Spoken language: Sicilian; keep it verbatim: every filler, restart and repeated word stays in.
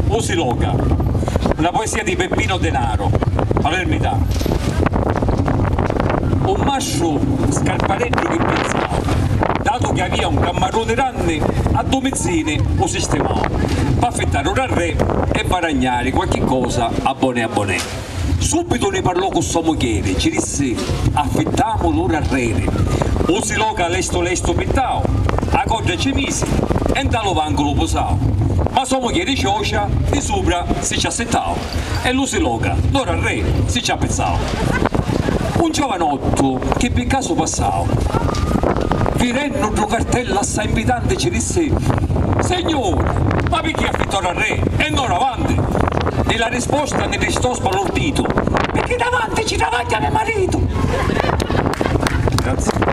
Usiloca, una poesia di Peppino Denaro, palermitanu. Un mastru scarpareddu chi pinsau, datu chi avia un cammaruni ranni, a du mizzini u sistimau, p'affittari un arrè e varagnari qualchi cosa a boni a boni. Subitu ni parlò cu so mugghieri, ci dissi: "Affittamulu un arreri." Usiloca lestu lestu pittau, a codda ci misi e nta lu vancu lu pusau. Ma so mugghieri ciocia di supra si ci assittau e l'Usiloca, ddu arrè, si ci appizzau. Un giovanottu chi pi casu passau, virennu ddu cartellu assai nvitanti, ci dissi: "Signuri, ma picchì affittò un arrè e non avanti?" E la risposta ni ristò sbalurditu: "Picchì davanti ci travagghia me maritu." Grazie.